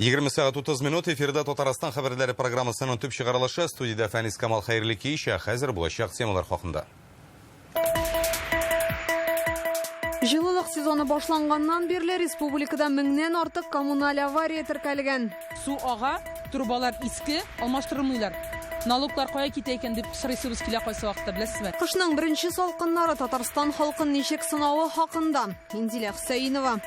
20 сәгать 30 минут эфирда Татарстан хәбәрләре программасының төп чыгарылышы. Студиядә Фәнис Камал хәерле кич, ә хәзер булачак темалар хакында. Җылылык сезоны башланганнан бирле республикада меңнән артык коммуналь авария теркәлгән. Су ага, трубалар иске, алмаштырылмыйлар. Налоглар кая китә икән дип сорыйсыбыз килә кайсы вакытта, беләсезме? Кышның беренче салкыннары Татарстан халкын ничек сынавы хакында. Инзилә Хөсәенова.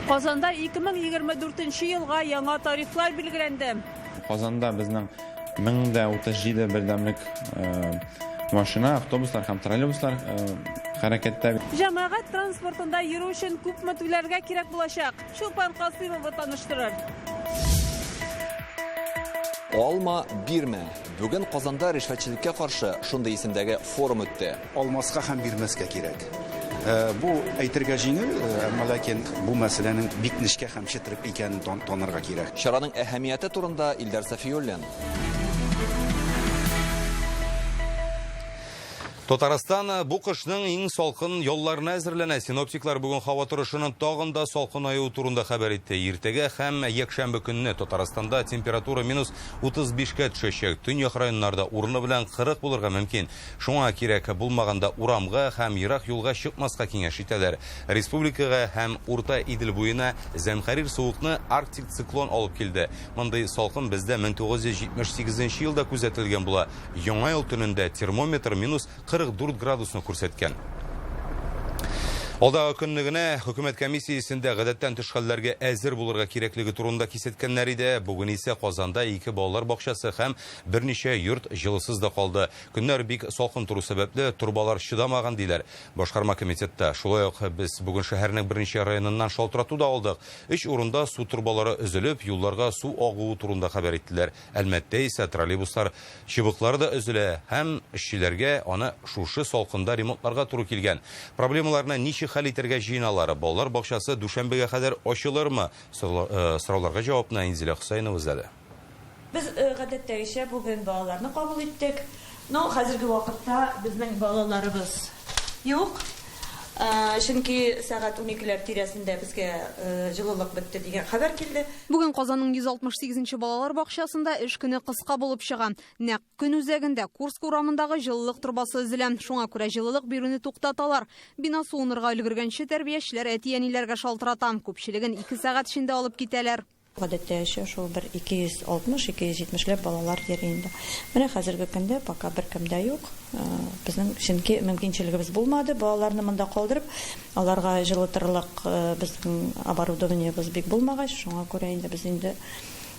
Казанда 2024 елга яңа тарифлар билгеләнде. Казанда безнең 1037 бердәмлек машина, автобуслар һәм троллейбуслар хәрәкәттә. Җәмәгать транспортында йөрү өчен күпме түләргә кирәк булачак? Чулпан Касыймова таныштырыр. Алма, бирмә! Бүген Казанда ришвәтчелеккә каршы шундый исемдәге форум үтте. Алмаска һәм бирмәскә кирәк. Бу әйтергә җиңел, әмма ләкин бу мәсьәләнең бик нечкә һәм четерекле икәнен танырга кирәк. Чараның әһәмияте турында Илдар Сафиуллин. Татарстан бу кышның иң салкын ялларына әзерләнә. Синоптиклар бүген һава торышының тагын да салкынаюы турында хәбәр итте. Иртәгә һәм якшәмбе көнне Татарстанда температура минус 35-кә төшәчәк. Төньяк районнарда урыны белән 40 булырга мөмкин. Шуңа кирәк булмаганда урамга һәм ерак юлга чыкмаска киңәш итәләр. Республикага һәм Урта Идел буена зәмхәрир суыкны арктик циклон алып килде. Мондый салкын бездә 1978 елда күзәтелгән була. Яңа ел төнендә термометр минус 44 градусны күрсәткән. Алдагы көнне генә хөкүмәт комиссиясендә гадәттән тыш хәлләргә әзер булырга кирәклеге турында кисәткәннәр иде. Бүген исә Казанда ике балалар бакчасы һәм берничә йорт җылысыз да калды. Көннәр бик салкын тору сәбәпле, торбалар чыдамаган, диләр башкарма комитетта. Шулай ук без бүген шәһәрнең берничә районыннан шалтырату да алдык. Өч урында су торбалары өзелеп, юлларга су агуы турында хәбәр иттеләр. Әлмәттә исә троллейбуслар чыбыклары да өзелә һәм эшчеләргә аны шушы салкында ремонтларга туры килгән. Проблемаларны ничек хәл итәргә җыеналар? Балалар бакчасы дүшәмбегә кадәр ачылырмы? Сорауларга җавапны Инзилә Хөсәенова эзләде. Без, гадәттәгечә, бүген балаларны кабул иттек. Ну, хәзерге вакытта безнең балаларыбыз юк. Чөнки сәгать уникеләр тирәсендә безгә җылылык бетте дигән хәбәр килде. Бүген Казанның 168 нче балалар бакчасында эш көне кыска булып чыга. Нәкъ көн үзәгендә Курск урамындагы җылылык торбасы өзелә. Шуңа күрә җылылык бирүне туктаталар. Бина суынырга өлгергәнче тәрбиячеләр әти-әниләргә шалтырата. Күпчелеген ике сәгать эчендә алып китәләр. Гадәттәгечә шул бер 260, 270 ләп балалар йөри инде. Менә хәзерге көндә пока беркем дә юк. Безнең чөнки мөмкинчелегебез булмады балаларны монда калдырып, аларга җылытырлык безнең оборудованиебез бик булмагач, шуңа күрә инде без инде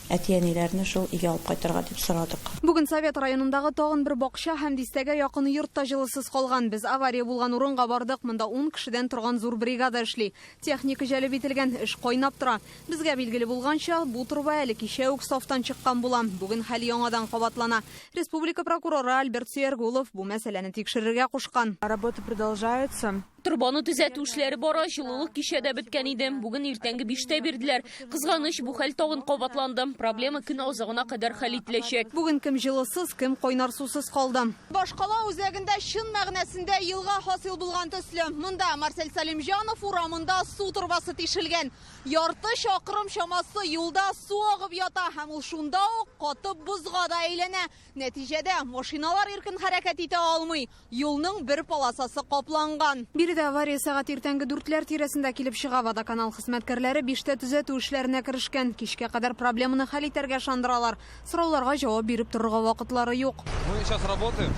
әти-әниләрне шул өйгә алып кайтырга дип сорадык. Бүген Совет районындагы тагын бер бакча һәм дистәгә якын йорт та җылысыз калган. Без авария булган урынга бардык. Монда ун кешедән торган зур бригада эшли. Техника җәлеп ителгән, эш кайнап тора. Безгә билгеле булганча, бу торба әле кичә үк сафтан чыккан була. Бүген хәл яңадан кабатлана. Республика прокуроры Альберт Сөяргулов бу мәсьәләне тикшерергә кушкан. Работы продолжаются. Торбаны төзәтү эшләре бара, җылылык кичә дә беткән иде. Бүген иртәнге биштә бирделәр. Кызганыч, бу хәл тагын кабатланды. Проблема көн азагына кадәр хәл ителәчәк. Бүген кем җылысыз, кем кайнар сусыз калды. Башкала үзәгендә чын мәгънәсендә елга хасил булган төсле. Монда Марсель Сәлимҗанов урамында су торбасы тишелгән. Ярты чакрым чамасы юлда су агып ята һәм ул шунда ук катып бозга да әйләнә. Нәтиҗәдә, машиналар иркен хәрәкәт итә алмый. Юлның бер полосасы капланган. Биредә авария сәгать иртәнге дүртләр тирәсендә килеп чыга. Водоканал хезмәткәрләре биштә төзәтү эшләренә керешкән. Кичкә кадәр проблеманы хәл итәргә ышандыралар. Сорауларга җавап биреп торырга вакытлары юк. Мы сейчас работаем.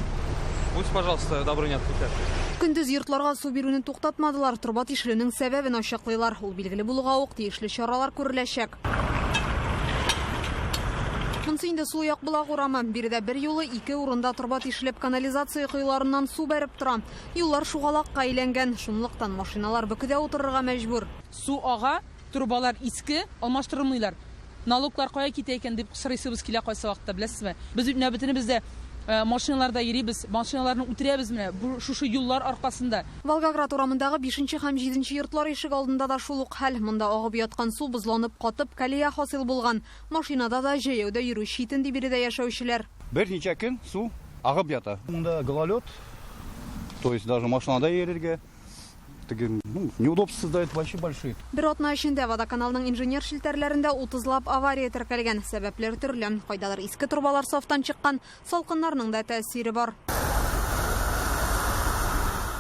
Будьте, пожалуйста, добры, не отключать. Көндез йортларга су бирүне туктатмадылар, торба тишелүнең сәбәбен ачыклыйлар. Ул билгеле булуга ук тиешле чаралар күреләчәк. Монысы инде сул як Болак урамы. Биредә берьюлы ике урында торба тишелеп, канализация коеларыннан су бәреп тора. Юллар шугалакка әйләнгән. Шунлыктан машиналар бөкедә утырырга мәҗбүр. Су ага, Трубалар иске, алмаштырылмыйлар. Налоглар кая китә икән дип сорыйсыбыз килә кайсы вакытта, беләсезме? Без бит менә бөтенебез дә машиналарда йөрибез, машиналарны үтерәбез менә бу шушы юллар аркасында. Волгоград урамындагы бишенче һәм җиденче йортлар ишек алдында да шул ук хәл. Монда агып яткан су бозланып катып, колея хасил булган. Машинада да, җәяү дә йөрү читен, ди биредә яшәүчеләр. Берничә көн су агып ята. Монда гололед, то есть даже машинада йөрергә. Теге, ну, неудобства создает вообще большие. Бер атна эчендә водоканалның инженер челтәрләрендә утызлап авария теркәлгән. Сәбәпләр төрле. Кайдадыр иске торбалар сафтан чыккан, салкыннарның да тәэсире бар.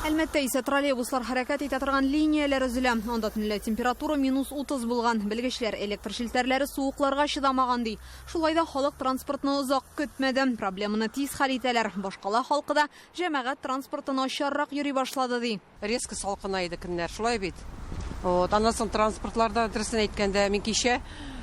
Әлмәттә исә троллейбуслар хәрәкәт итә торган линияләр өзелә. Анда төнлә температура минус 30 булган. Белгечләр электр челтәрләре суыкларга чыдамаган ди. Шулай да халык транспортны озак көтмәде. Проблеманы тиз хәл итәләр. Башкала халкы да җәмәгать транспорты начаррак йөри башлады ди. Резко салкынайды көннәр, шулай бит. Вот, аннан соң транспортларда, дөресен әйткәндә, мин кичә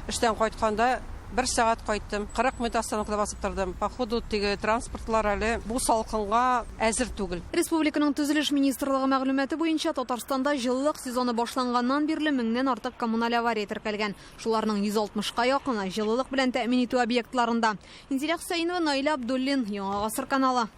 эштән кайтканда бер сәгать кайттым, 40 минут остановкада басып тордым. Походу, теге транспортлар әле бу салкынга әзер түгел. Республиканың төзелеш министрлыгы мәгълүматы буенча, Татарстанда җылылык сезоны башланганнан бирле меңнән артык коммуналь авария теркәлгән. Шуларның 160-ка якыны җылылык белән тәэмин итү объектларында. Инзилә Хөсәенова, Наилә Абдуллин, Яңа Гасыр каналы.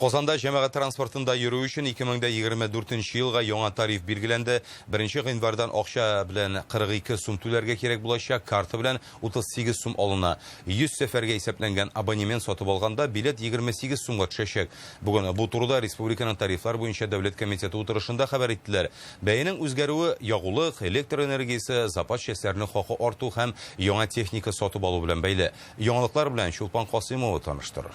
Казанда җәмәгать транспортында йөрү өчен 2024 елга яңа тариф билгеләнде. 1 гыйнвардан акча белән 42 сум түләргә кирәк булачак, карта белән 38 сум алына. 100 сәфәргә исәпләнгән абонемент сатып алганда билет 28 сумга төшәчәк. Бүген бу турыда республиканың тарифлар буенча дәүләт комитеты утырышында хәбәр иттеләр. Бәянең үзгәрүе ягулык, электр энергиясе, запас частьләренең хакы арту һәм яңа техника сатып алу белән бәйле. Яңалыклар белән Чулпан Касыймова таныштырыр.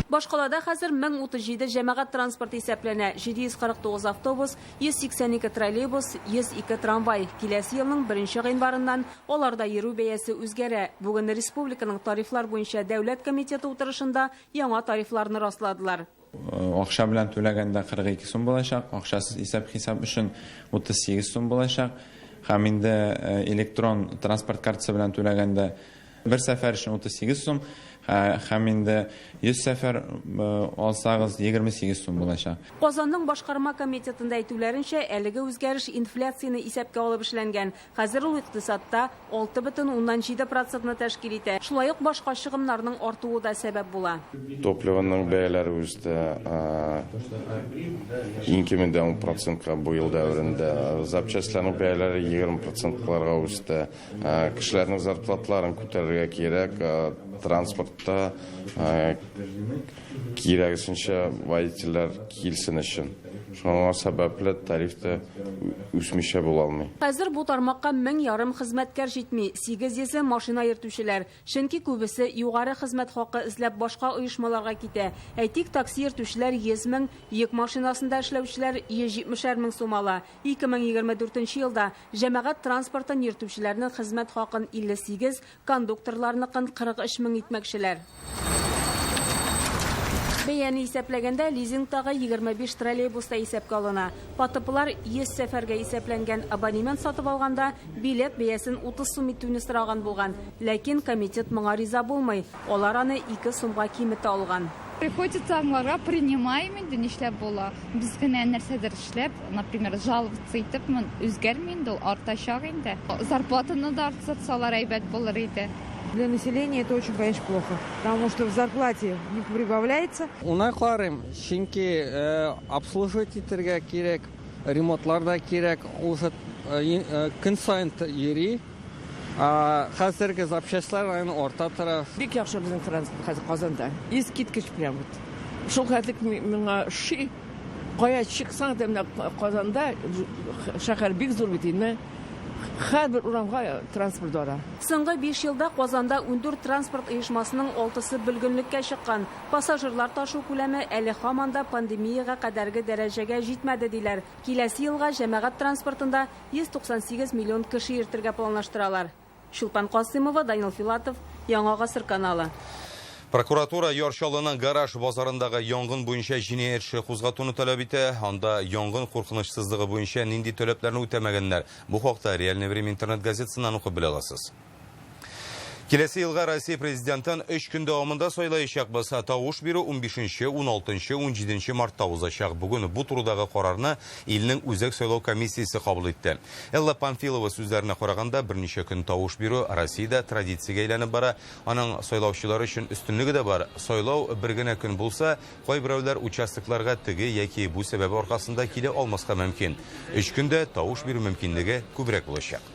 Башкалада хәзер 1037 җәмәгать транспорты исәпләнә. 749 автобус, 182 троллейбус, 102 трамвай. Киләсе елның 1 гыйнварыннан аларда йөрү бәясе үзгәрә. Бүген республиканың тарифлар буенча дәүләт комитеты утырышында яңа тарифларны расладылар. Акча белән түләгәндә 42 сум булачак, акчасыз исәп-хисап өчен 38 сум булачак. Һәм инде электрон транспорт картасы белән түләгәндә бер сәфәр өчен 38 сум, һәм инде 100 сәфәр алсагыз 28 сум булачак. Казанның башкарма комитетында әйтүләренчә, әлеге үзгәреш инфляцияне исәпкә алып эшләнгән. Хәзер ул икътисадта 6,7 процентны тәшкил итә. Шулай ук башка чыгымнарның артуы да сәбәп була. Топливоның бәяләре үсте, иң кимендә 10 процентка бу ел дәверендә. Запчастьларның бәяләре 20 процентларга үсте. Кешеләрнең зарплаталарын күтәрергә кирәк, транспортта кирәгесенчә водительләр килсен өчен. Шуңа сәбәпле тариф та үсмичә була алмый. Хәзер бу тармакка мең ярым хезмәткәр җитми. 800 машина йөртүчеләр. Чөнки күбесе югары хезмәт хакы эзләп башка оешмаларга китә. Әйтик, такси йөртүчеләр 100 мең, йөк машинасында эшләүчеләр 170 мең сум ала. 2024 елда җәмәгать транспортын йөртүчеләрнең хезмәт хакын 58, кондукторларныкын 43 мең итмәкчеләр. Бәяне исәпләгәндә лизингтагы 25 троллейбус та исәпкә алына. ПАТПлар 100 сәфәргә исәпләнгән абонемент сатып алганда билет бәясен 30 сум итүне сораган булган. Ләкин комитет моңа риза булмый. Алар аны 2 сумга киметә алган. Приходится аңларга, принимаем инде, нишләп була. Без генә нәрсәдер эшләп, например, жаловаться итеп, үзгәрми инде ул, артачак инде. Зарплатаны да арттырсалар әйбәт булыр иде. Для населения это очень, конечно, плохо, потому что в зарплате не прибавляется. Уңай карыйм, чөнки обслуживать итәргә кирәк, ремонтлар да кирәк, уже көн саен йөри. Хәзерге запчастьлар арта тора. Бик яхшы безнең транспорт хәзер Казанда. Искиткеч прям вот. Шул хәтлек миңа ши, кая чыксаң да менә Казанда шәһәр бик зур бит инде. Һәрбер урамга транспорт бара. Соңгы 5 елда Казанда 14 транспорт оешмасының 6-сы бөлгенлеккә чыккан. Пассажирлар ташу күләме әле һаман да пандемиягә кадәрге дәрәҗәгә җитмәде диләр. Киләсе елга җәмәгать транспортында 198 миллион кеше йөртергә планлаштыралар. Чулпан Касымова, Данил Филатов, Яңа Гасыр каналы. Прокуратура Яр Чаллының гараж базарындагы янгын буенча җинаять эше кузгатуны таләп итә. Анда янгын куркынычсызлыгы буенча нинди таләпләрне үтәмәгәннәр. Бу хакта Реальное время интернет газетасыннан укып белә аласыз. Киләсе елга Россия президентын 3 көн дәвамында сайлаячакбыз. Тавыш бирү 15, 16, 17 мартта узачак. Бүген бу турыдагы карарны илнең үзәк сайлау комиссиясе кабул итте. Элла Памфилова сүзләренә караганда, берничә көн тавыш бирү Россиядә традициягә әйләнеп бара. Аның сайлаучылар өчен өстенлеге дә бар. Сайлау бер генә көн булса, кайберәүләр участокларга теге яки бу сәбәп аркасында килә алмаска мөмкин. 3 көндә тавыш бирү мөмкинлеге күбрәк булачак.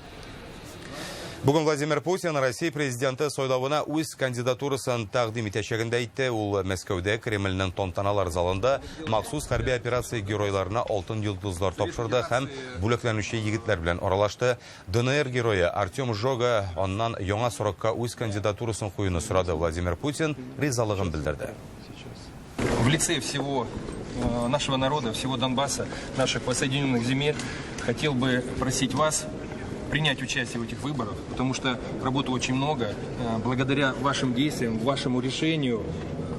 Бүген Владимир Путин Россия президенты сайлавына үз кандидатурасын тәкъдим итәчәген дә әйтте. Ул Мәскәүдә Кремльнең тантаналар залында махсус хәрби операция геройларына алтын йолдызлар тапшырды һәм бүләкләнүче егетләр белән аралашты. ДНР герое Артем Жога аннан яңа срокка үз кандидатурасын куюны сорады. Владимир Путин ризалыгын белдерде. В лице всего нашего народа, всего Донбасса, наших воссоединенных земель, хотел бы просить вас принять участие в этих выборах, потому что работы очень много. Благодаря вашим действиям, вашему решению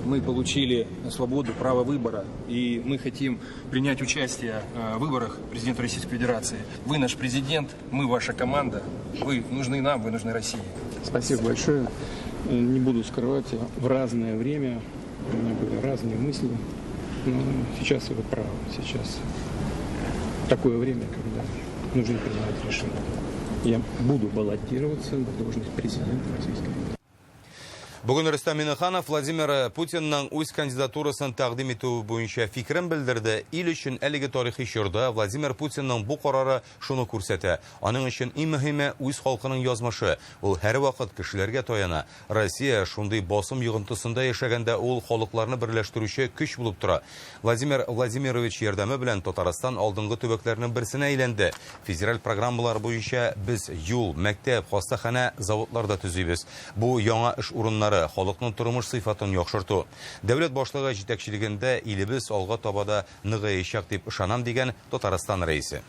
мы получили свободу, право выбора. И мы хотим принять участие в выборах президента Российской Федерации. Вы наш президент, мы ваша команда. Вы нужны нам, вы нужны России. Спасибо большое. Не буду скрывать, в разное время у меня были разные мысли. Но сейчас вы правы. Сейчас такое время, когда нужно принимать решение. Я буду баллотироваться на должность президента Российской Федерации. Бүген Рөстәм Миңнеханов Владимир Путинның үз кандидатурасын тәкъдим итүе буенча фикерен белдерде. Ил өчен әлеге тарихи чорда Владимир Путинның бу карары шуны күрсәтә. Аның өчен иң мөһиме үз халкының язмышы. Ул һәрвакыт кешеләргә таяна. Россия шундый басым йогынтысында яшәгәндә ул халыкларны берләштерүче көч булып тора. Владимир Владимирович ярдәме белән Татарстан алдынгы төбәкләрнең берсенә әйләнде. Федераль программалар буенча без юл, мәктәп, хастаханә, заводлар да төзибез. Бу яңа эш урыннары, халыкның тормыш сыйфатын яхшырту. Дәүләт башлыгы җитәкчелегендә илебез алга таба да ныгыячак дип ышанам, дигән Татарстан Рәисе.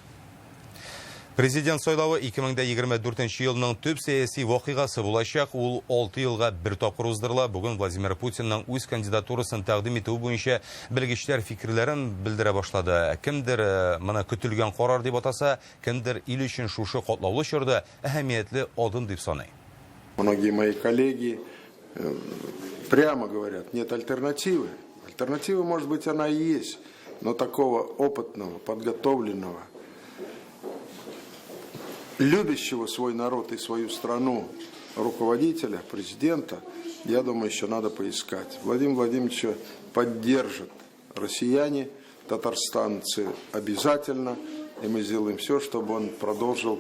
Президент сайлавы 2024 елның төп сәяси вакыйгасы булачак. Ул 6 елга бер тапкыр уздырыла. Бүген Владимир Путинның үз кандидатурасын тәкъдим итүе буенча белгечләр фикерләрен белдерә башлады. Кемдер моны көтелгән карар дип атаса, кемдер ил өчен шушы катлаулы чорда әһәмиятле адым дип саный. Многие мои коллеги прямо говорят, нет альтернативы. Альтернатива, может быть, она и есть, но такого опытного, подготовленного, любящего свой народ и свою страну руководителя, президента, я думаю, еще надо поискать. Владимир Владимировича поддержат россияне, татарстанцы обязательно, и мы сделаем все, чтобы он продолжил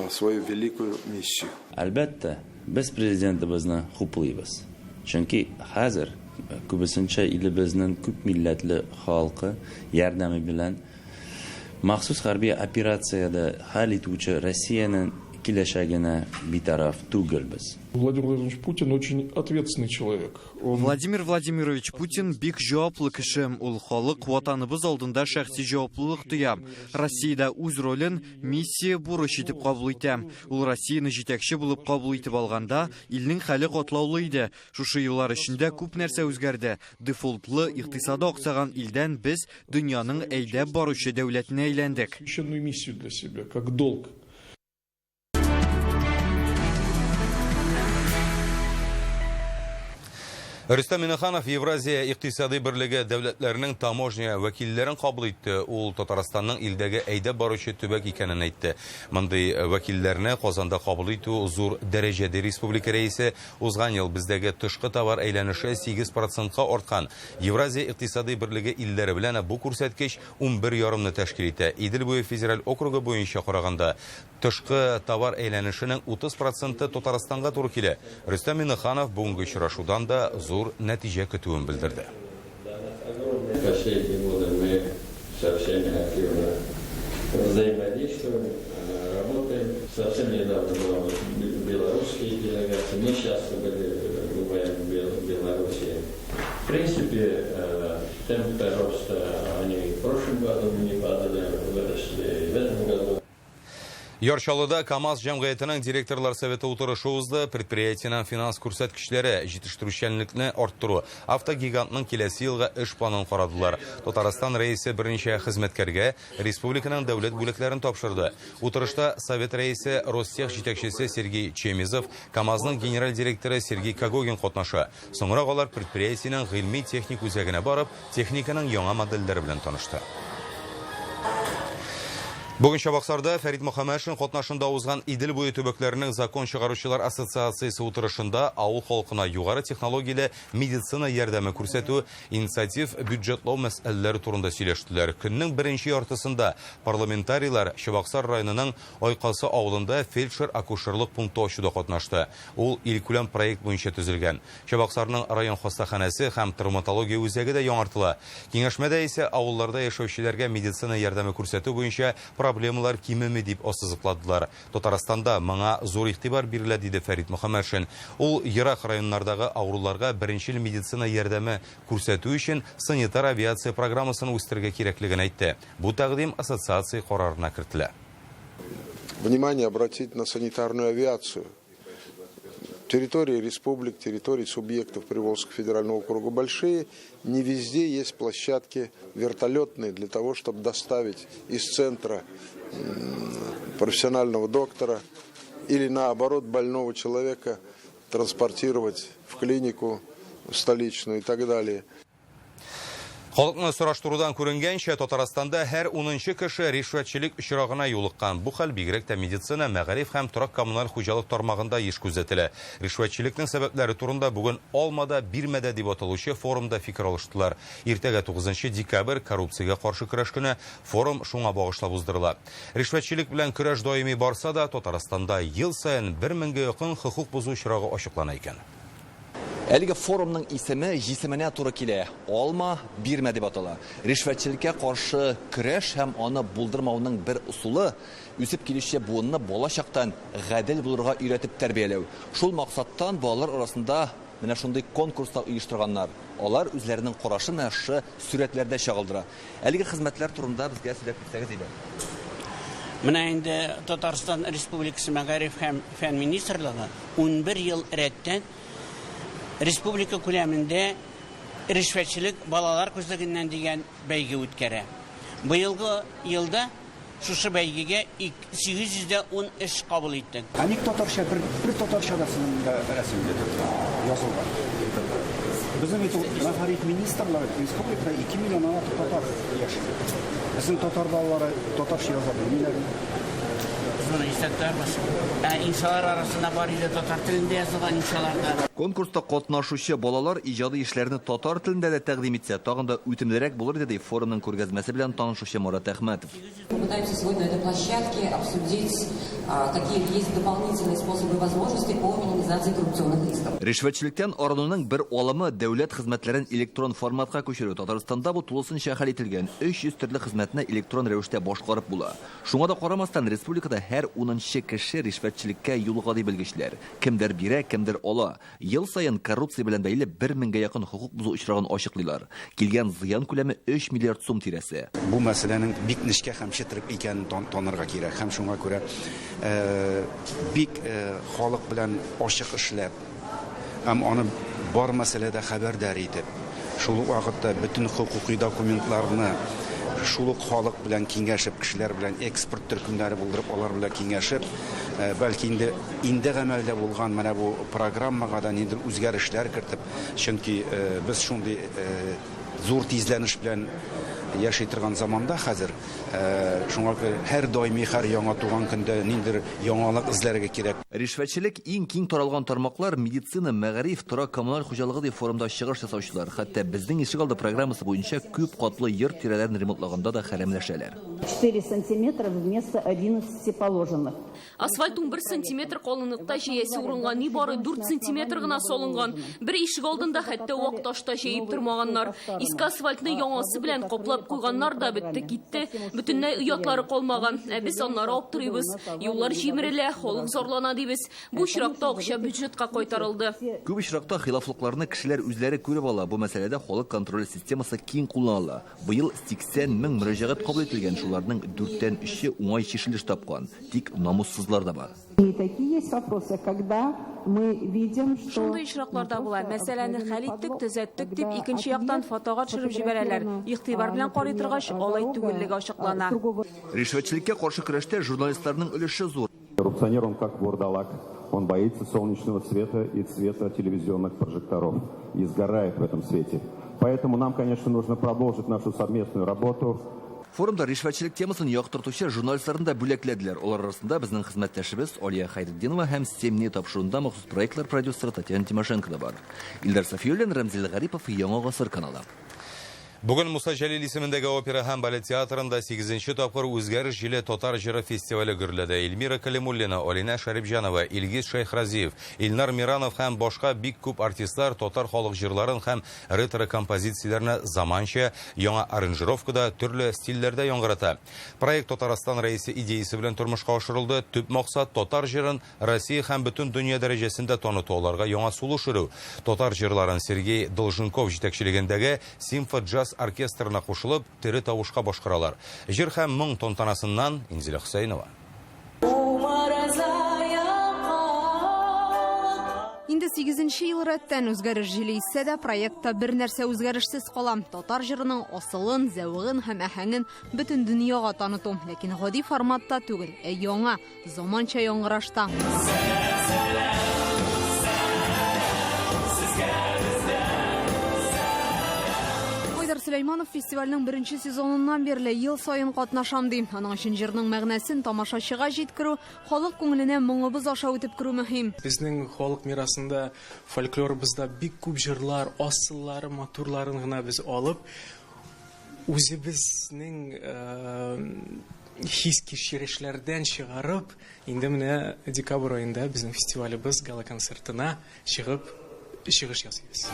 свою великую миссию. Әлбәттә, без президентыбызны хуплыйбыз. Чөнки хәзер күбесенчә илебезнең күп милләтле халкы ярдәме белән махсус хәрби операциядә хәл итүче Россиянең киләчәгенә битараф түгелбез. Владимир Владимирович Путин очень ответственный человек. Он... Владимир Владимирович Путин бик җаваплы кеше. Ул халык, ватаныбыз алдында шәхси җаваплылык тоя. Россиядә үз ролен миссия бурыч итеп кабул итә. Ул Россияне җитәкче булып кабул итеп алганда, илнең хәле катлаулы иде. Шушы еллар эчендә күп нәрсә үзгәрде. Дефолтлы, икътисады аксаган илдән без дөньяның әйдәп баручы дәүләтенә әйләндек. Священную миссию для себя, как долг. Рөстәм Миңнеханов Евразия икътисади берлеге дәүләтләренең таможня вәкилләрен кабул итте. Ул Татарстанның илдәге әйдәп баручы төбәк икәнен әйтте. Мондый вәкилләрне Казанда кабул итү зур дәрәҗә, ди республика рәисе. Узган ел бездәге тышкы товар әйләнеше 8%-ка арткан. Евразия икътисади берлеге илләре белән бу күрсәткеч 11,5-ны тәшкил итә. Идел буе федераль округы буенча караганда тышкы товар әйләнешенең 30%-ы Татарстанга туры килә. Рөстәм Миңнеханов бүгенге очрашудан да зур нәтиҗә көтүен белдерде. Последние годы мы со всеми активно взаимодействуем, работаем. Совсем недавно была белорусская делегация, мы часто были, бываем в Беларуси. В принципе, темпы роста они и в прошлом году не падали, выросли и в этом году. Яр Чаллыда КАМАЗ җәмгыятенең директорлар советы утырышы узды. Предприятиенең финанс күрсәткечләре, җитештерүчәнлекне арттыру, автогигантның киләсе елга эш планын карадылар. Татарстан рәисе берничә хезмәткәргә республиканың дәүләт бүләкләрен тапшырды. Утырышта совет рәисе, Ростех җитәкчесе Сергей Чемезов, КАМАЗның генераль директоры Сергей Когогин катнаша. Соңрак алар предприятиенең гыйльми техник үзәгенә барып, техниканың яңа модельләре белән танышты. Бүген Чабаксарда Фәрит Мөхәммәтшин катнашында узган Идел буе төбәкләренең закон чыгаручылар ассоциациясе утырышында авыл халкына югары технологияле медицина ярдәме күрсәтү, инициатив бюджетлау мәсьәләләре турында сөйләштеләр. Көннең беренче яртысында парламентарийлар Чабаксар районының Айкасы авылында фельдшер-акушерлык пункты ачуда катнашты. Ул илкүләм проект буенча төзелгән. Чабаксарның район хастаханәсе һәм травматология үзәге дә яңартыла. Киңәшмәдә исә авылларда яшәүчеләргә медицина ярдәме күрсәтү буенча проблемалар кимеми дип ассызыкладылар. Татарстанда моңа зур игътибар бирелә, диде Фәрит Мөхәммәтшин. Ул ерак районнардагы авыруларга беренчел медицина ярдәме күрсәтү өчен санитар авиация программасын үстерергә кирәклеген әйтте. Бу тәкъдим ассоциация карарына кертелә. Внимание обратить на санитарную авиацию. Территории республик, территории субъектов Приволжского федерального округа большие. Не везде есть площадки вертолетные для того, чтобы доставить из центра профессионального доктора или наоборот больного человека транспортировать в клинику столичную и так далее. Халыкны сораштырудан күренгәнчә, Татарстанда һәр унынчы кеше ришвәтчелек очрагына юлыккан. Бу хәл бигрәк тә медицина, мәгариф һәм торак-коммуналь хуҗалык тармагында еш күзәтелә. Ришвәтчелекнең сәбәпләре турында бүген Алма да, бирмә дә дип аталучы форумда фикер алыштылар. Иртәгә 9 декабрь коррупциягә каршы көрәш көне, форум шуңа багышлап уздырыла. Ришвәтчелек белән көрәш даими барса да, Татарстанда ел саен бер меңгә якын хокук бозу очрагы ачыклана икән. Әлеге форумның исеме җисеменә туры килә, Алма, бирмә дип атала. Ришвәтчелеккә каршы көрәш һәм аны булдырмауның бер ысулы, үсеп килүче буынны бала чактан гадел булырга өйрәтеп тәрбияләү. Шул максаттан балалар арасында менә шундый конкурс та оештырганнар. Алар үзләренең карашын менә шушы сурәтләрдә чагылдыра. Әлеге хезмәтләр турында безгә сөйләп китсәгез иде. Менә инде Татарстан Республикасы Мәгариф һәм фән министрлыгы 11 ел рәттән республика күләмендә ришвәтчелек балалар күзлегеннән дигән бәйге үткәрә. Быелгы елда шушы бәйгегә 810 эш кабул иттек. Ә ник татарча бер, бер татарча да сезнең монда рәсем язылган? Безнең бит ул мәгариф министрлыгы республикада 2 миллионнан артык татар яши. Безнең татар балалары татарча яза белмиләр. Без моны истә тотарбыз. Ә иншалар арасында бар иде татар телендә язылган иншалар да. Конкурста катнашучы балалар иҗади эшләрне татар телендә дә тәкъдим итсә, тагын да үтемлерәк булыр иде, ди форумның күргәзмәсе белән танышучы Марат Әхмәтов. Попытаемся сегодня на этой площадке обсудить, какие есть дополнительные способы и возможности по минимизации коррупционных рисков. Ришвәтчелектән арынуның бер алымы дәүләт хезмәтләрен электрон форматка күчерү. Татарстанда бу тулысынча хәл ителгән. 300 төрле хезмәтне электрон рәвештә башкарып була. Шуңа да карамастан, республикада һәр унынчы кеше ришвәтчелеккә юлыга ди белгечләр. Кемдер бирә, кемдер ала. Ел саен коррупция белән бәйле бер меңгә якын хокук бозу очрагын ачыклыйлар. Килгән зыян күләме 3 миллиард сум тирәсе. Бу мәсьәләнең бик нечкә һәм четерек икәнен танырга кирәк. Һәм шуңа күрә бик халык белән ачык эшләп, һәм аны бар мәсьәләдә хәбәрдар итеп, шул ук вакытта бөтен хокукый документларны шул ук халык белән киңәшеп, кешеләр белән эксперт төркемнәре булдырып, алар белән киңәшеп, бәлки инде инде гамәлдә булган менә бу программага да ниндидер үзгәрешләр кертеп, чөнки без шундый зур тизләнеш белән яши торган заманда хәзер, шуңа күрә һәр даими, һәр яңа туган көндә ниндидер яңалык эзләргә кирәк. Ришвәтчелек иң киң таралган тармаклар медицина, мәгариф, торак, коммуналь хуҗалыгы дип форумда чыгыш ясаучылар. Хәтта безнең ишегалды программасы буенча күп катлы йорт тирәләрен ремонтлаганда да хәрәмләшәләр. 4 сантиметра вместо 11 положенных. Асфальт 11 сантиметр калынлыкта җәясе урынга нибары 4 сантиметр гына салынган. Бер ишек алдында хәтта вак таш та җәеп тормаганнар. Иске асфальтны яңасы белән каплап куйганнар да бетте китте. Бөтенләй оятлары калмаган. Ә без аннары аптырыйбыз. Юллар җимерелә, халык зарлана дибез. Бу очракта акча бюджетка кайтарылды. Күп очракта хилафлыкларны кешеләр үзләре күреп ала. Бу мәсьәләдә халык контроле системасы киң кулланыла. Быел 80 мең мөрәҗәгать кабул ителгән, шуларның дүрттән өче уңай чишелеш тапкан. Тик намуссызлар да бар. И такие есть вопросы, когда мы видим, что Шундый очраклар да була. Мәсьәләне хәл иттек, төзәттек дип икенче яктан фотога төшереп җибәрәләр. Игътибар белән карый торгач, алай түгеллеге ачыклана. Ришвәтчелеккә каршы көрәштә журналистларның өлеше зур. Коррупционер он как вурдалак. Он боится солнечного света и цвета телевизионных прожекторов и сгорает в этом свете. Поэтому нам, конечно, нужно продолжить нашу совместную работу. Форумда ришвәтчелек темасын яктыртучы журналистларны да бүләкләделәр. Алар арасында безнең хезмәттәшебез Алия Хәйретдинова һәм Семь дней тапшыруында махсус проектлар продюсеры Татьяна Тимошенко да бар. Илдар Сафиуллин, Рәмзил Гарипов, Яңа гасыр каналы. Бүген Муса Җәлил исемендәге опера һәм балет театрында 8 тапкыр Үзгәреш җиле татар җыры фестивале гөрләде. Эльмира Калимуллина, Алинә Шәрипҗанова, Илгиз Шәйхразиев, Илнар Миранов һәм башка бик күп артистлар татар халык җырларын һәм ретро композицияләрне заманча, яңа аранжировкада, төрле стильләрдә яңгырата. Проект Татарстан Рәисе идеясе белән тормышка ашырылды. Төп максат, татар җырын Россия һәм бөтен дөнья дәрәҗәсендә таныту, аларга яңа сулыш өрү. Татар җырларын Сергей Долженков җитәкчелегендәге симфо-джаз оркестрына кушылып, тере тавышка башкаралар. Җыр һәм моң тантанасыннан Инзилә Хөсәенова. Инде сигезенче ел рәттән үзгәреш җиле иссә дә, проектта бер нәрсә үзгәрешсез кала. Татар җырының асылын, зәвыгын һәм аһәңен бөтен дөньяга таныту. Ләкин гади форматта түгел, ә яңа, Заманча яңгырашта. Айдар Сөләйманов фестивальнең беренче сезоныннан бирле ел саен катнашам ди. Аның өчен җырның мәгънәсен тамашачыга җиткерү, халык күңеленә моңыбыз аша үтеп керү мөһим. Безнең халык мирасында, фольклорыбызда бик күп җырлар, асыллары, матурларын гына без алып, үзебезнең хис-кичерешләрдән чыгарып, инде менә декабрь аенда безнең фестивалебез гала-концертына чыгып чыгыш ясыйбыз.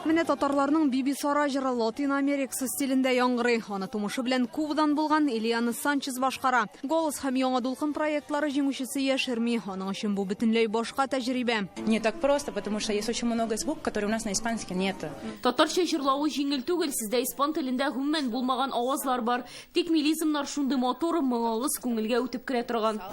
Менә татарларның Бибисара җыры Латин Америкасы стилендә яңгырый. Аны тумышы белән Кубадан булган Элиана Санчес башкара. Голос һәм Яңа дулкын проектлары җиңүчесе яшерми, аның өчен бу бөтенләй башка тәҗрибә. Не так просто, потому что есть очень много звуков, которые у нас на испанском нет. Татарча җырлавы җиңел түгел, сездә испан телендә гомумән булмаган авазлар бар. Тик мелизмнар шундый матур, моңыгыз күңелгә үтеп керә торган.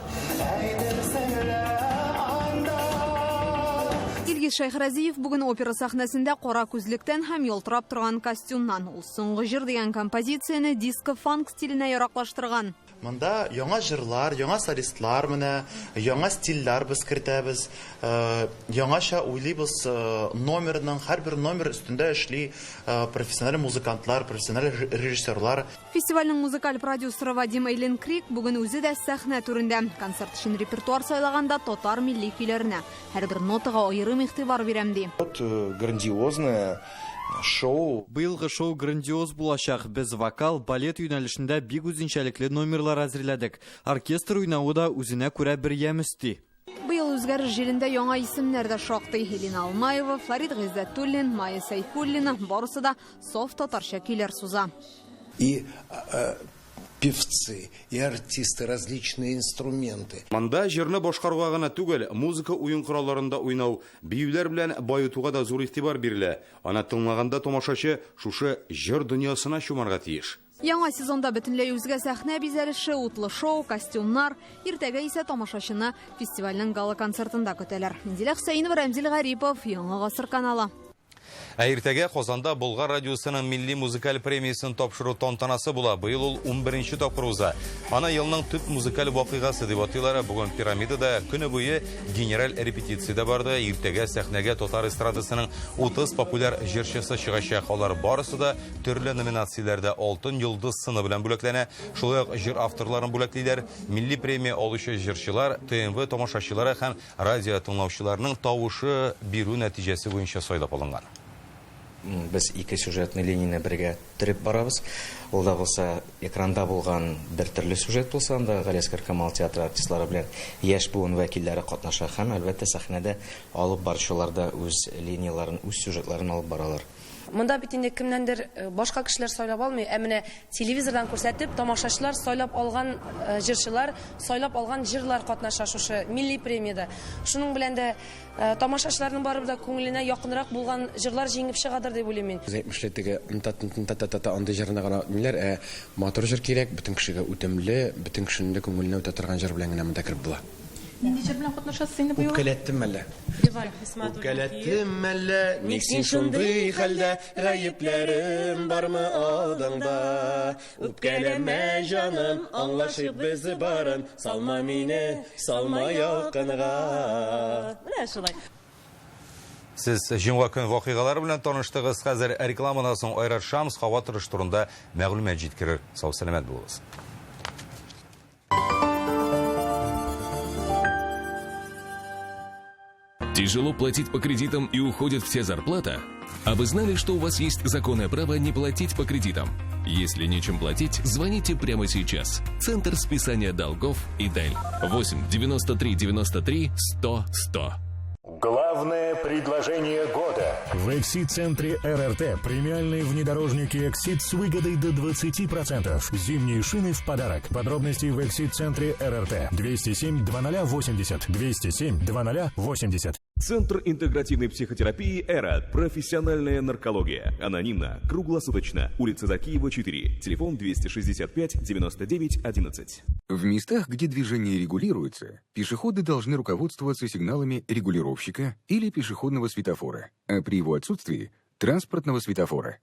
Илгиз Шәйхразиев бүген опера сәхнәсендә кара күзлектән һәм ялтырап торган костюмнан. Ул Соңгы җыр дигән композицияне диско-фанк стиленә яраклаштырган. Монда яңа җырлар, яңа солистлар менә, яңа стильләр без кертәбез, яңача уйлыйбыз номерның, һәрбер номер өстендә эшли профессиональ музыкантлар, профессиональ режиссерлар. Фестивальнең музыкаль продюсеры Вадим Эйленкрик бүген үзе дә сәхнә түрендә. Концерт өчен репертуар сайлаганда татар милли көйләренә, һәрбер нотага аерым игътибар бирәм, ди. Грандиозное шоу. Быелгы шоу грандиоз булачак. Без вокал, балет юнәлешендә бик үзенчәлекле номерлар әзерләдек. Оркестр уйнавы да үзенә күрә бер ямь өсти. Быел үзгәреш җилендә яңа исемнәр дә шактый. Элина Алмаева, Флорид Гыйззәтуллин, Майя Сәйфуллина барысы да саф татарча көйләр суза. И певцы, и артисты, различные инструменты. Монда җырны башкаруга гына түгел, музыка уен коралларында уйнау, биюләр белән баетуга да зур игътибар бирелә. Аны тыңлаганда тамашачы шушы җыр дөньясына чумарга тиеш. Яңа сезонда бөтенләй үзгә сәхнә бизәлеше, утлы шоу, костюмнар. Иртәгә исә тамашачыны фестивальнең гала-концертында көтәләр. Минзилә Хөсәенова, Рәмзил Гарипов, Яңа гасыр каналы. Ә иртәгә Казанда Болгар радиосының милли музыкаль премиясен тапшыру тантанасы була. Быел ул унберенче тапкыр уза. Аны елның төп музыкаль вакыйгасы дип атыйлар. Бүген Пирамидада көне буе генераль репетиция дә барды. Иртәгә сәхнәгә татар эстрадасының 30 популяр җырчысы чыгачак. Алар барысы да төрле номинацияләрдә Алтын йолдыз сыны белән бүләкләнә. Шулай ук җыр авторларын бүләклиләр. Милли премия алучы җырчылар ТНВ тамашачылары һәм Радио тыңлаучыларның тавышы бирү нәтиҗәсе буенча сайлап алынган. Без ике сюжетный линияне бергә төреп барабыз. Ул да булса экранда булган бер төрле сюжет булса, анда Галиәсгар Камал театры артистлары белән яшь буын вәкилләре катнаша һәм, әлбәттә, сәхнәдә алып баручылар да үз линияләрен, үз сюжетларын алып баралар. Монда бит инде кемнәндер башка кешеләр сайлап алмый, ә менә телевизордан күрсәтеп, тамашачылар сайлап алган җырчылар, сайлап алган җырлар катнаша шушы милли премиядә. Шуның белән дә тамашачыларның барыбер дә күңеленә якынрак булган җырлар җиңеп чыгадыр дип уйлыйм мин. Без әйтмешли теге нта-та-та-та андый җырны гына ниләр, ә матур җыр кирәк, бөтен кешегә үтемле, бөтен кешенең дә күңеленә үтә торган җыр белән генә монда кереп була. Нинди җыр белән катнашасыз инде бу юлы? Үпкәләттем әллә? Үпкәләттем әллә? Ник син шундый хәлдә? Гаепләрем бармы алдыңда? Үпкәләмә, җаным, аңлашыйк без барын. Салма мине, салма ялкынга. Менә шулай. Сез җомга көн вакыйгалары белән таныштыгыз. Хәзер рекламадан соң Айрат Шамс һава торышы турында мәгълүмат җиткерер. Сау-сәламәт булыгыз. Тяжело платить по кредитам и уходит вся зарплата? А вы знали, что у вас есть законное право не платить по кредитам? Если нечем платить, звоните прямо сейчас. Центр списания долгов «Идель». 8 93 93 100 100. Главное предложение года. В Эксит-центре РРТ премиальные внедорожники «Эксит» с выгодой до 20%. Зимние шины в подарок. Подробности в Эксит-центре РРТ. 207 2080. 207 2080. Центр интегративной психотерапии «Эра». Профессиональная наркология. Анонимно. Круглосуточно. Улица Закиева, 4. Телефон 265 99 11. В местах, где движение регулируется, пешеходы должны руководствоваться сигналами регулировщика или пешеходного светофора, а при его отсутствии – транспортного светофора.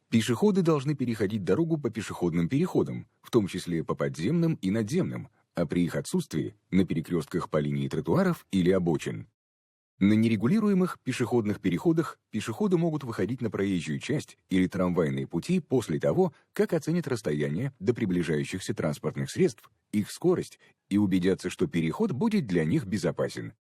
Пешеходы должны переходить дорогу по пешеходным переходам, в том числе по подземным и надземным, а при их отсутствии – на перекрестках по линии тротуаров или обочин. На нерегулируемых пешеходных переходах пешеходы могут выходить на проезжую часть или трамвайные пути после того, как оценят расстояние до приближающихся транспортных средств, их скорость и убедятся, что переход будет для них безопасен.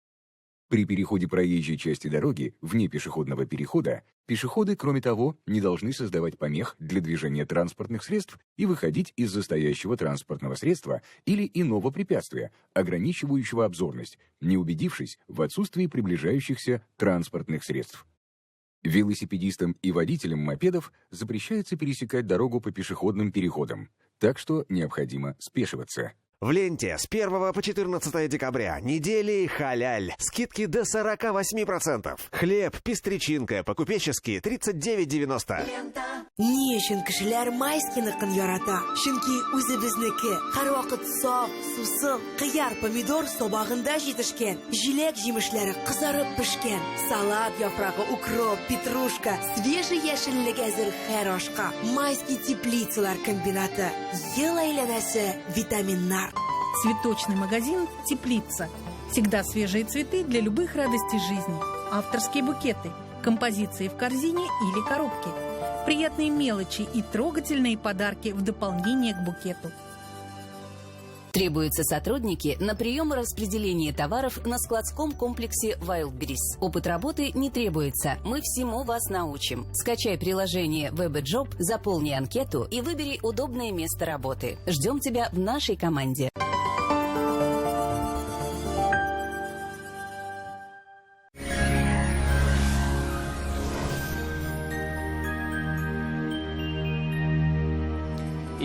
При переходе проезжей части дороги вне пешеходного перехода пешеходы, кроме того, не должны создавать помех для движения транспортных средств и выходить из-за стоящего транспортного средства или иного препятствия, ограничивающего обзорность, не убедившись в отсутствии приближающихся транспортных средств. Велосипедистам и водителям мопедов запрещается пересекать дорогу по пешеходным переходам, так что необходимо спешиваться. В ленте с 1 по 14 декабря недели халяль. Скидки до 48%. Хлеб, пестричинка, по-купечески 39,90. Ни өчен кешеләр Майскийныкын ярата? Чөнки үзебезнеке. Һәрвакыт саф, сусыл, кыяр, помидор сабагында җитешкән. Җиләк җимешләре кызарып пешкән. Салат яфрагы, укроп, петрушка, свежий яшеллек әзер һәр ашка. Майский теплицалар комбинаты. Ел әйләнәсе витаминнар. Цветочный магазин «Теплица». Всегда свежие цветы для любых радостей жизни. Авторские букеты, композиции в корзине или коробке. Приятные мелочи и трогательные подарки в дополнение к букету. Требуются сотрудники на прием и распределение товаров на складском комплексе Wildberries. Опыт работы не требуется. Мы всему вас научим. Скачай приложение WebJob, заполни анкету и выбери удобное место работы. Ждем тебя в нашей команде.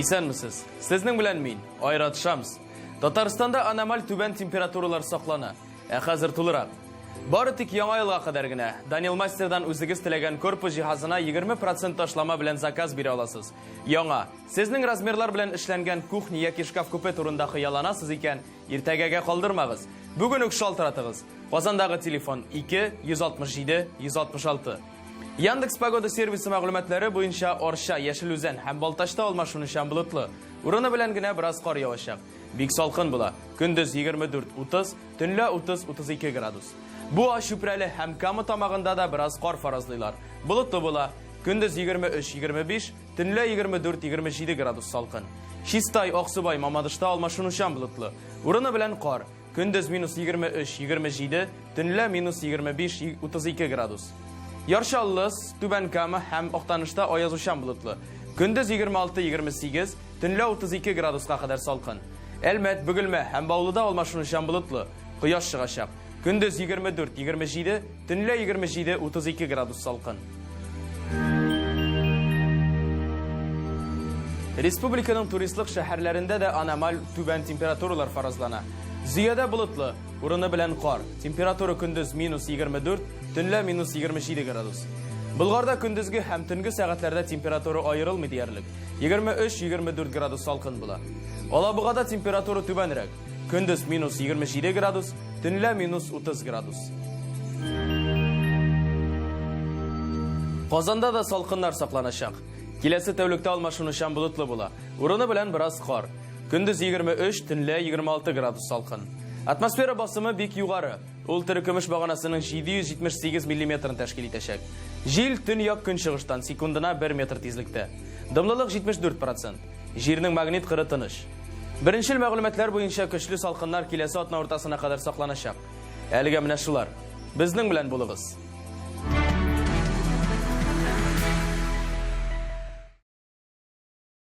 Исәнмесез. Сезнең белән мин, Айрат Шамс. Татарстанда аномаль түбән температуралар саклана. Ә хәзер тулырак. Бары тик яңа елга кадәр генә Данил Мастердан үзегез теләгән корпус җиһазына 20% ташлама белән заказ бирә аласыз. Яңа, сезнең размерлар белән эшләнгән кухня яки шкаф-купе турында хыялланасыз икән, иртәгәгә калдырмагыз. Бүген үк шалтыратыгыз. Казандагы телефон 2 167 166. Яндекс Погода сервисы мәгълүматлары буенча Арча, Яшел Үзән һәм Балтачта алмашынучан болытлы. Урыны белән генә бераз кар явачак. Бик салкын була. Көндез 24-30, төнлә 30-32 градус. Буа, Чүпрәле һәм Кама тамагында да бераз кар фаразлыйлар. Болытлы була. Көндез 23-25, төнлә 24-27 градус салкын. Чистай, Аксубай, Мамадышта алмашынучан болытлы. Урыны белән кар. Көндез минус 23-27, төнлә минус 25-32 градус. Яр Чаллы, Түбән Кама һәм Актанышта аязучан болытлы. Көндез 26-28, төнлә 32 градуска кадәр салкын. Әлмәт, Бөгелмә һәм Баулыда алмашынучан болытлы. Кояш чыгачак. Көндез 24-27, төнлә 27-32 градус салкын. Республиканың туристлык шәһәрләрендә дә аномаль түбән температуралар фаразлана. Зөядә болытлы, урыны белән кар. Температура көндез минус 24, төнлә минус 27 градус. Болгарда көндезге һәм төнге сәгатьләрдә температура аерылмый диярлек. 23-24 градус салкын була. Алабугада температура түбәнрәк. Көндез минус 27 градус, төнлә минус 30 градус. Казанда да салкыннар сакланачак. Киләсе тәүлектә алмашынучан болытлы була. Урыны белән бераз кар. Көндез 23, төнлә 26 градус салкын. Атмосфера басымы бик югары. Ул терекөмеш баганасының 778 миллиметрын тәшкил итәчәк. Җил төньяк көнчыгыштан секундына 1 метр тизлектә. Дымлылык 74%. Җирнең магнит кыры тыныч. Беренчел мәгълүматлар буенча көчле салкыннар киләсе атна уртасына кадәр сакланачак. Әлегә менә шулар. Безнең белән булыгыз.